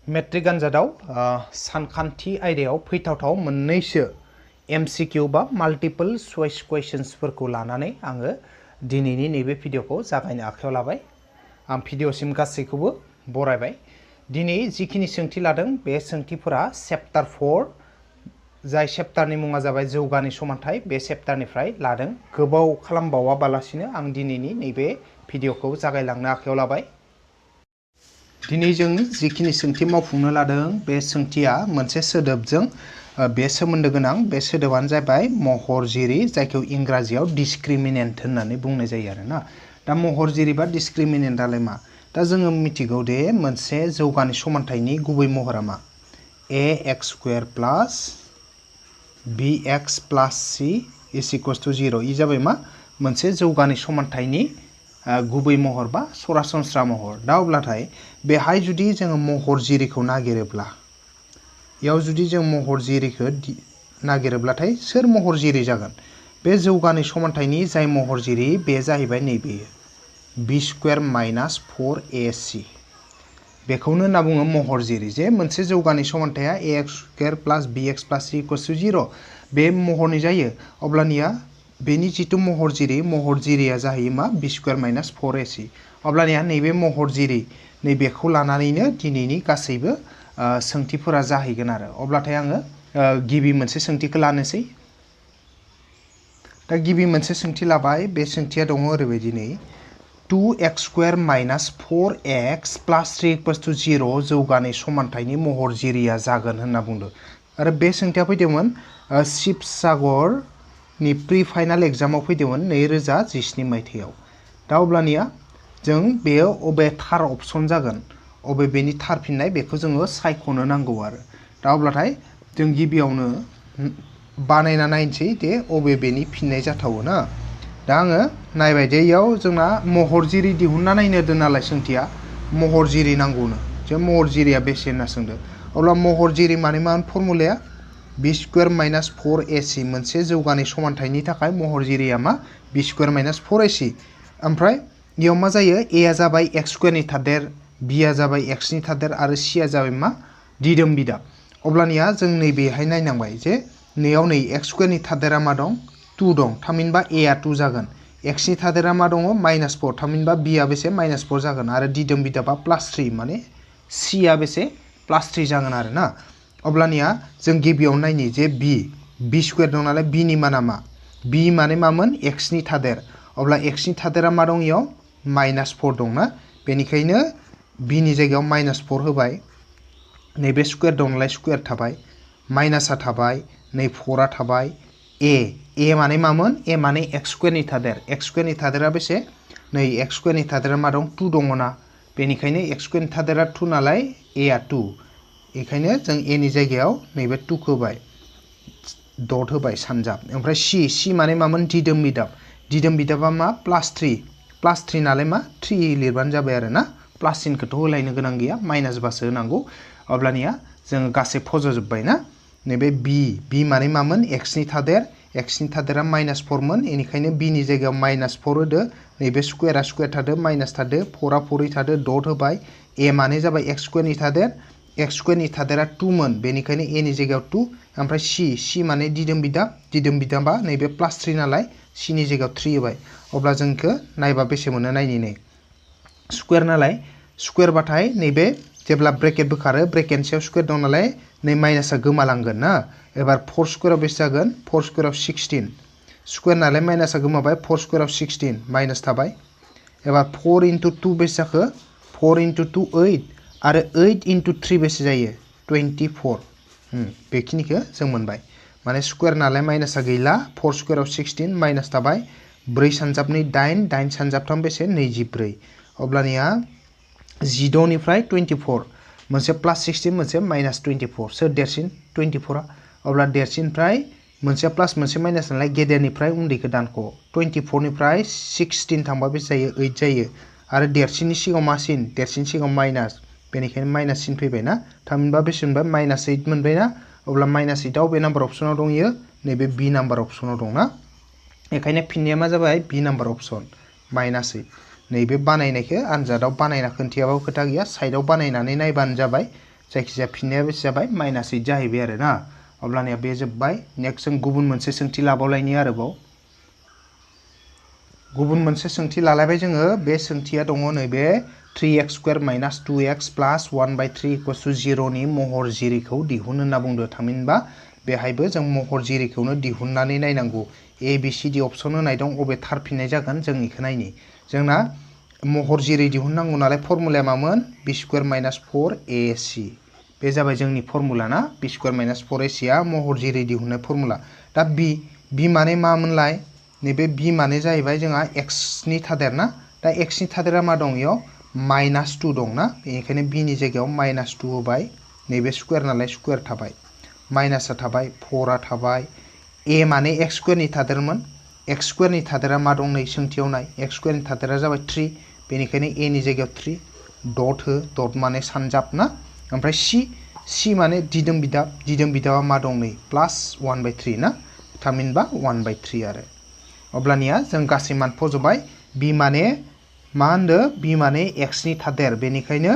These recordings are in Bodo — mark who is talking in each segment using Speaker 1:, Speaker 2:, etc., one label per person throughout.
Speaker 1: मेट्रिक आनजादाव सानखान्थि आयदायाव फैथावथाव मोननैसो एमसीक्यू बा माल्टिपल चॉइस क्वेश्चन्सफोरखौ लानानै आङो दिनैनि नैबे भिडिअखौ जागायनो आखायाव लाबाय। आं भिडिअसिम गासैखौबो बरायबाय। दिनै जिखिनि सोंथि लादों बे सोंथिफोरा चैप्टार 4 जाय चैप्टारनि मुङा जाबाय जौगानि समानथाय बे चैप्टारनिफ्राय लादों। गोबाव खालामबावाबालासिनो आं दिनैनि नैबे भिडिअखौ जागायलांनो आखायाव लाबाय। दिनै जों जिखिनि सोंथि मावफुंनो लादों बे सोंथिया मोनसे सोदोबजों बे सोमोन्दो गोनां। बे सोदोबानो जाबाय महरजिरि, जायखौ इंराजियाव डिस्क्रिमिनेन्ट होननानै बुंनाय जायो आरोना। दा महरजिरि बा डिस्क्रिमिनेन्टआलाय मा? दा जोङो मिथिगौ दे मोनसे जौगानि समानथायनि गुबै महरा मा? ax² प्लास bx प्लास c इज इक्वल्स टु 0। इ जाबाय मा? मोनसे जौगानि समानथायनि गुबै महर बा सरासनस्रा महर। दा अब्लाथाय बेहाय जुदि जोङो महरजिरिखौ नागिरोब्ला, इयाव जुदि जों महरजिरिखौ नागिरोब्लाथाय सोर महरजिरि जागोन? बे जौगानि समानथायनि जाय महरजिरि बे जाहैबाय नैबेयो b² माइनास 4ac। बेखौनो होनना बुङो महरजिरि। जे मोनसे जौगानि समानथाया ax² प्लास bx प्लास c इक्वल्स टु 0 बे महरनि जायो। अब्लानिया बेनि जिथु महरजिरिया जाहैयो मा? b² minus 4ac। अब्लानिया नैबे महरजिरि नैबेखौ लानानैनो दिनैनि गासैबो सोंथिफोरा जाहैगोन आरो। अब्लाथाय आङो गिबि मोनसे सोंथिखौ लानोसै। दा गिबि मोनसे सोंथि लाबाय। बे सोंथिया दङ ओरैबायदि नै 2x² माइनास 4x प्लास 3 इक्वल्स टु 0 जौगानि समानथायनि महरजिरिया जागोन होनना बुंदों। आरो बे सोंथिया फैदोंमोन शिबसागरनि प्रि फाइनाल एग्जामाव फैदोंमोन 2017 मायथाइयाव। दा अब्लानिया जों बेयो अबे थार अपसन जागोन, अबे बेनि थार फिननाय, बेखौ जोङो सायख'नो नांगौ आरो। दा अब्लाथाय जों गिबियावनो बानायना नायनोसै दे अबे बेनि फिननाय जाथावो ना। दा आङो नायबाय दे इयाव जोंना महरजिरि दिहुनना नायनो होदों नालाय सोंथिया महरजिरि नांगौनो। जे महरजिरिया बेसे होनना सोंदों। अब्ला महरजिरि माने मा फर्मुलाया? b² minus 4ac। मोनसे जौगानि समानथायनि थाखाय महरजिरिया मा? b² minus 4ac। ओमफ्राय इयाव मा जायो? a आ जाबाय x² नि थादेर, b आ जाबाय x नि थादेर आरो c आ जाबाय मा? दिदोम बिदाब। अब्लानिया जों नैबेहाय नायनांबाय जे नैयाव नै x² नि थादेरा मा दं? 2 दं। थामहिनबा a आ 2 जागोन। x नि थादेरा मा दङ? माइनास 4। थामहिनबा b आ बेसे? माइनास 4 जागोन। आरो दिदोम बिदाबा प्लास 3 माने c आ बेसे? प्लास 3 जागोन आरो ना। अब्लानिया जों गिबियाव नायनि जे b² दं नालाय b नि माना मा? b माने मामोन? x नि थादेर। अब्ला x नि थादेरा मा दं इयाव? माइनास 4 दं ना। बेनिखायनो b नि जायगायाव माइनास 4 होबाय। नैबे स्क्वेर दं नालाय स्क्वेर थाबाय, माइनासआ थाबाय, नै 4आ थाबाय। a माने मामोन? a माने x² नि थादेर। x² नि थादेरा बेसे? नै x² नि थादेरा मा दं? 2 दङ ना। बेनिखायनो x² नि थादेरा 2 नालाय a आ 2। बेखायनो जों a नि जायगायाव नैबे 2 खौ होबाय, डट होबाय सानजाब। ओमफ्राय c माने मामोन? दिदोम बिदाब। दिदोम बिदाबा मा? प्लास 3। प्लास 3 नालाय मा? 3 लिरबानो जाबाय आरो ना। प्लास सिनखौथ' होलायनो गोनां गैया, माइनास बासो होनांगौ। अब्लानिया जोङो गासै फज'जोब्बाय ना। नैबे b माने मामोन? x नि थादेर। x नि थादेरा माइनास 4 मोन, बेनिखायनो b नि जायगायाव माइनास 4 होदो। नैबे स्क्वेरा स्क्वेर थादो, माइनास थादो, 4आ 4 थादो, डट होबाय। a माने जाबाय x² नि थादेर। x² नि थादेरा 2 मोन, बेनिखायनो a नि जायगायाव 2। ओमफ्राय c माने दिदोम बिदाब। दिदोम बिदाबा नैबे प्लास 3 नालाय c नि जायगायाव 3 होबाय। अब्ला जोंखौ नायबा बेसे मोनो नायनि नै। स्क्वेर नालाय स्क्वेरबाथाय नैबे जेब्ला ब्रेकेट बोखारो ब्रेकेटनि सायाव स्क्वेर दं नालाय नै माइनासआ गोमालांगोन ना। एबार 4 स्क्वेराव बेसे जागोन? 4 स्क्वेराव 16। स्क्वेर नालाय माइनासआ गोमाबाय, 4 स्क्वेराव 16 माइनास थाबाय। एबार 4 × 2 बेसे जाखो? 4 × 2 8 आरो 8 × 3 बेसे जायो? 24। बेखिनिखौ जों मोनबाय। माने स्क्वेर नालाय माइनासआ गैला, 4 स्क्वेराव 16 माइनास थाबाय, 4 सानजाबनै 8, 8 सानजाबथाम बेसे? 24। अब्लानिया 16 निफ्राय 24, मोनसे प्लास 16 मोनसे माइनास 24। सोर देरसिन? 24आ। अब्ला देरसिननिफ्राय मोनसे प्लास मोनसे माइनास नालाय गेदेरनिफ्राय उन्दैखौ दानख'। 24 निफ्राय 16 थांबा बेसे जायो? 8 जायो। आरो देरसिननि सिगाङाव मा सिन? देरसिननि सिगाङाव माइनास, बेनिखायनो माइनास सिन फैबाय ना। थामहिनबा बेसे मोनबाय? माइनास 8 मोनबाय ना। अब्ला माइनास 8आव बे नाम्बार अपसनाव दं इयो, नैबे बी नाम्बार अपसनाव दं ना। बेखायनो फिननाया मा जाबाय? बी नाम्बार अपसन माइनास 8। नैबे बानायनायखौ आनजादाव बानायना खोन्थियाबाबो खोथा गैया, साइडआव बानायनानै नायबानो जाबाय। जायखिजाया फिननाया बेसे जाबाय -8 जाहैबाय आरो ना अब्लानिया बे जोब्बाय नेक्स्ट जों गुबुन मोनसे सोंथि लाबावलायनि आरोबाव गुबुन मोनसे सोंथि लालायबाय जोङो बे सोंथिया दङ नैबे 3x² - 2x + 1/3 = 0 नि महरजिरिखौ दिहुन होनना बुंदो थामहिनबा बेहायबो जों महरजिरिखौनो दिहुननानै नायनांगौ ए बि सि डि अपसन होनाय दं अबे थार फिननाय जागोन जों इखो नायनि जोंना महरजिरि दिहुननांगौ नालाय फर्मुलाया मामोन b² - 4ac बे जाबाय जोंनि फर्मुला ना b² - 4ac आ महरजिरि दिहुननाय फर्मुला दा b माने मामोनलाय नैबे b माने जाहैबाय जोंहा x नि थादेर ना दा x नि थादेरा मा दं इयाव -2 दं ना बेनिखायनो b नि जायगायाव -2 होबाय नैबे स्क्वायर नालाय स्क्वायर थाबाय माइनासआ थाबाय 4 आ थाबाय a माने x² नि थादेरमोन x² नि थादेरा मा दं नै सोंथियाव नाय x² नि थादेरा जाबाय 3 बेनिखायनो a नि जायगायाव 3 डट हो डट माने सानजाब ना ओमफ्राय c माने दिदोम बिदाबा मा दं नै +1/3 ना थामहिनबा 1/3 आरो अब्लानिया जों गासै मान फज'बाय b माने मा होनदो b माने x नि थादेर बेनिखायनो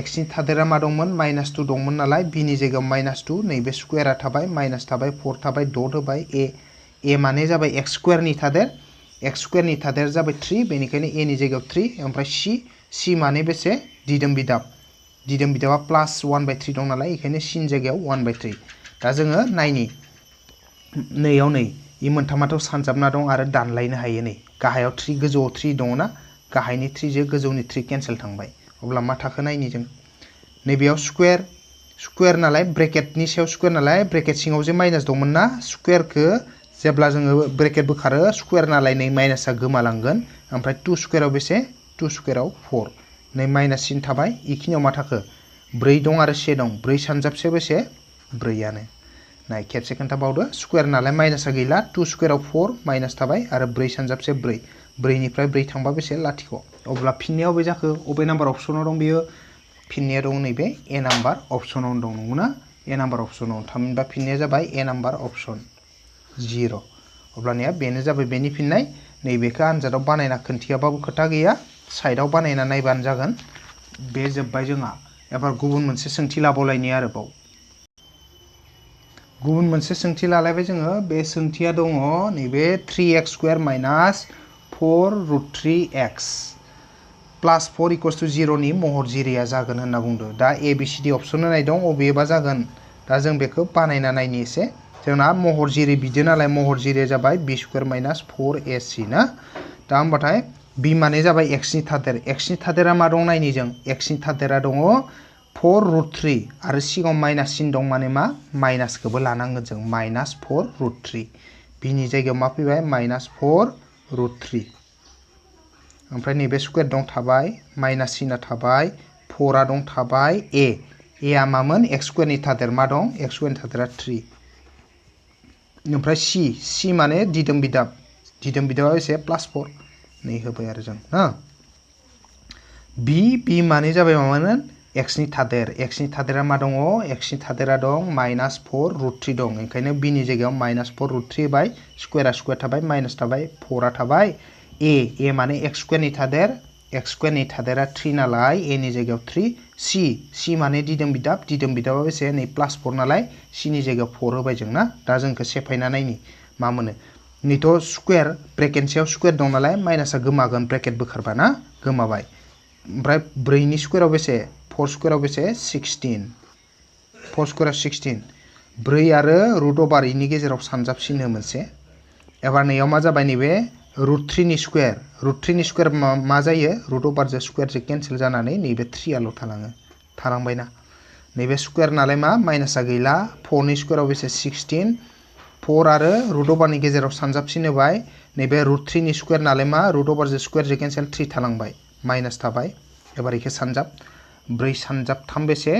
Speaker 1: x नि थादेरा मा दंमोन -2 दंमोन नालाय b नि जायगायाव -2 नैबे स्क्वायरा थाबाय माइनास थाबाय 4 थाबाय डट होबाय a माने जाबाय x² नि थादेर x² नि थादेर जाबाय 3 बेनिखायनो a नि जायगायाव 3 ओमफ्राय c माने बेसे दिदोम बिदाबा +1/3 दं नालाय बेखायनो c नि जायगायाव 1/3 दा जोङो नायनि नैयाव नै इ मोनथामाथ' सानजाबना दं आरो दानलायनो हायो नै गाहायाव 3 गोजौआव 3 दङ ना गाहायनि 3 जो गोजौनि 3 केन्सेल थांबाय अब्ला मा थाखो नायनि जों नैबेयाव स्क्वायर नालाय ब्रेकेटनि सायाव स्क्वायर नालाय ब्रेकेट सिङाव जे माइनास दंमोन ना स्क्वायरखौ जेब्ला जोङो ब्रेकेट बोखारो स्क्वायर नालाय नै माइनासआ गोमालांगोन ओमफ्राय 2 स्क्वायराव बेसे 2 स्क्वायराव 4 नै माइनास सिन थाबाय इखिनियाव मा थाखो 4 दं आरो 1 दं 4 सानजाबसे बेसे 4 आनो नाय खेबसे खोन्थाबावदो स्क्वायर नालाय माइनासआ गैला 2 स्क्वायराव 4 माइनास थाबाय आरो 4 सानजाबसे 4 निफ्राय 4 थांबा बेसे लाथिख' अब्ला फिननाया अबे जाखो अबे नाम्बार अपसनाव दं बेयो फिननाया दं नैबे ए नाम्बार अपसनाव दं नंगौना ए नाम्बार अपसनाव थामहिनबा फिननाया जाबाय ए नाम्बार अपसन 0 अब्लानिया बेनो जाबाय बेनि फिननाय नैबेखौ आनजादाव बानायना खोन्थियाबाबो खोथा गैया साइडआव बानायना नायबानो जागोन बे जोब्बाय जोंहा एबार गुबुन मोनसे सोंथि लाबावलायनि आरोबाव गुबुन मोनसे सोंथि लालायबाय जोङो बे सोंथिया दङ नैबे 3x² - 4√3x + 4 = 0 नि महरजिरिया जागोन होनना बुंदो दा ए बि सि डि अपसन होनाय दं अबेबा जागोन दा जों बेखौ बानायना नायनि एसे जोंना महरजिरि बिदो नालाय महरजिरिया जाबाय b² - 4ac ना दा होमबाथाय b माने जाबाय x नि थादेरा मा दं नायनि जों x नि थादेरा दङ 4√3 आरो सिगाङाव माइनास सिन दं माने मा माइनासखौबो लानांगोन जों -4√3 b नि जायगायाव मा फैबाय -4√3 ओमफ्राय नैबे स्क्वायर दं थाबाय माइनास सिना थाबाय 4 आ दं थाबाय a आ मामोन x² नि थादेर मा दं x² नि थादेरा 3 ओमफ्राय c माने दिदोम बिदाबा एसे +4 नै होबाय आरो जों ना b माने जाबाय मामोन x नि थादेरा मा दङ x नि थादेरा दं -4√3 दं ओंखायनो b नि जायगायाव -4√3 होबाय स्क्वायरा स्क्वायर थाबाय माइनास थाबाय 4 आ थाबाय a माने x² नि थादेरा 3 नालाय a नि जायगायाव 3 c माने दिदोम बिदाबा बेसे नै +4 नालाय c नि जायगायाव 4 होबाय जों ना दा जोंखौ सेफायना नायनि मा मोनो नैथ' स्क्वायर ब्रेकेट सायाव स्क्वायर दं नालाय माइनासआ गोमागोन ब्रेकेट बोखारबा ना गोमाबाय ओमफ्राय 4 नि स्क्वायराव बेसे 4 स्क्वायराव बेसे 16 4 स्क्वायराव 16 4 आरो √/, इनि गेजेराव सानजाबसिनो मोनसे एबार नैयाव मा जाबाय नैबे √3 नि स्क्वायर मा जायो √/, जों स्क्वायरजों केन्सेल जानानै नैबे 3 आल' थालांबायना नैबे स्क्वायर नालाय मा माइनासआ गैला 4 नि स्क्वायराव बेसे 16 4 आरो √/, नि गेजेराव सानजाबसिन होबाय नैबे √3 नि स्क्वायर नालाय मा √/, जों स्क्वायरजों केन्सेल 3 थालांबाय माइनास थाबाय एबार इखौ सानजाब 4 सानजाब 3 बेसे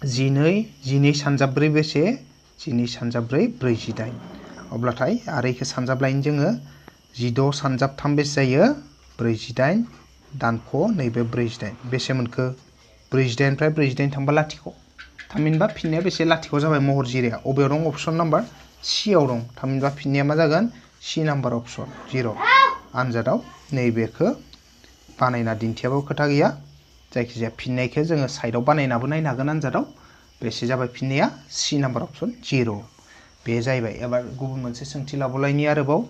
Speaker 1: 12 सानजाब 4 बेसे 12 सानजाब 4 48 अब्लाथाय आरो इखौ सानजाब लायनि जोङो 16 सानजाब 3 बेसे जायो 48 दानख' नैबे 48 बेसे मोनखो 48 निफ्राय 48 थांबा लाथिख' थामहिनबा फिननाया बेसे लाथिख' जाबाय महरजिरिया अबेयाव दं अपसन नाम्बार c आव दं थामहिनबा फिननाया मा जागोन c नाम्बार अपसन 0 आनजादाव नैबेखौ बानायना दिन्थियाबाबो खोथा गैया जायखिजाया फिननायखौ जोङो साइडआव बानायनाबो नायनो हागोन आनजादाव बेसे जाबाय फिननाया सी नाम्बार अप्शन 0 बे जाहैबाय एबार गुबुन मोनसे सोंथि लाबावलायनि आरोबाव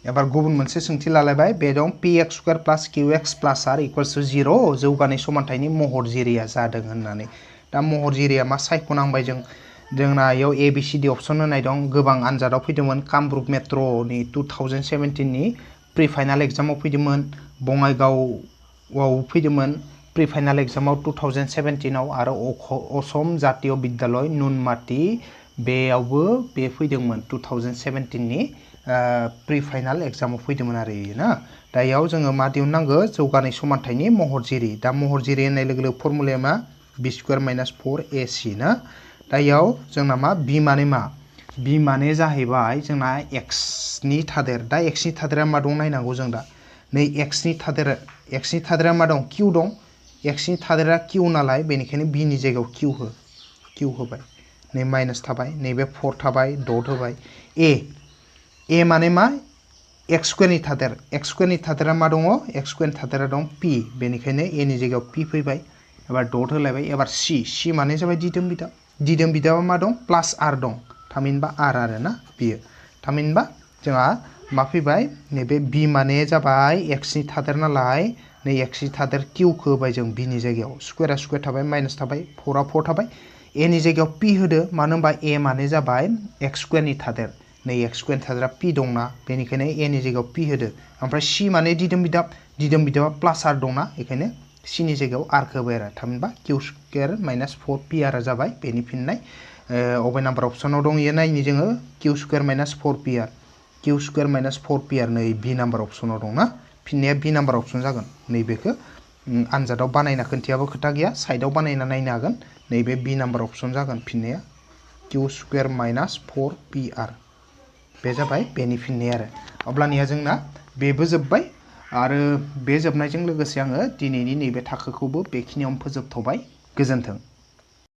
Speaker 1: एबार गुबुन मोनसे सोंथि लालायबाय बे दं px² + qx + r = 0 जौगानाय समानथायनि महरजिरिया जादों होननानै दा महरजिरिया मा सायख'नांबाय जोंना इयाव ABCD अपसन होनाय दं गोबां आनजादाव फैदोंमोन कामरुप मेट्र'नि 2017 नि प्रि फाइनाल एग्जामाव फैदोंमोन बङाइगावआव फैदोंमोन प्रि फाइनाल एग्जामाव 2017 आव आरो असम जातीय बिद्यालय नुनमाटी बेयावबो बे फैदोंमोन 2017 नि प्रि फाइनाल एग्जामाव फैदोंमोन आरो ना दा इयाव जोङो मा दिहुननांगौ जौगानाय समानथायनि महरजिरि दा महरजिरि होननाय लोगो लोगो फर्मुलाया मा b² - 4ac ना दा इयाव जोंना मा b माने मा b माने जाहैबाय जोंना x नि थादेर दा x नि थादेरा मा दं नायनांगौ जों दा नै x नि थादेरा मा दं q दं x नि थादेरा q नालाय बेनिखायनो b नि जायगायाव q होबाय नै माइनास थाबाय नैबे 4 थाबाय डट होबाय a माने मा x² नि थादेरा मा दङ x² नि थादेरा दं p बेनिखायनो a नि जायगायाव p फैबाय एबार डट होलायबाय एबार c माने जाबाय दिदोम बिदाबा मा दं प्लास r दं थामहिनबा r आरो ना बियो थामहिनबा जोंहा मा फैबाय नैबे b माने जाबाय x नि थादेर नालाय नै x नि थादेर q खौ होबाय जों b नि जायगायाव स्क्वायरा स्क्वायर थाबाय माइनास थाबाय 4 आ 4 थाबाय a नि जायगायाव p होदो मानो होनबा a माने जाबाय x² नि थादेर नै x² नि थादेरा p दंना बेनिखायनो a नि जायगायाव p होदो ओमफ्राय c माने दिदोम बिदाबा प्लास r दंना बेखायनो c नि जायगायाव r खौ होबाय आरो थामहिनबा q² - 4p r जाबाय बेनि फिननाय अबे नाम्बार अपसनाव दं इयो नायनि जोङो q² - 4pr q² - 4pr नै b नाम्बार अपसनाव दं ना फिननाया b नाम्बार अपसन जागोन नैबेखौ आनजादाव बानायना खोन्थियाबो खोथा गैया साइडआव बानायना नायनो हागोन नैबे b नाम्बार अपसन जागोन फिननाया q² - 4pr बे जाबाय बेनि फिननाय आरो अब्लानिया जोंना बेबो जोब्बाय आरो बे जोबनायजों लोगोसे आङो दिनैनि नैबे थाखोखौबो बेखिनियावनो फोजोबथ'बाय गोजोन्थों।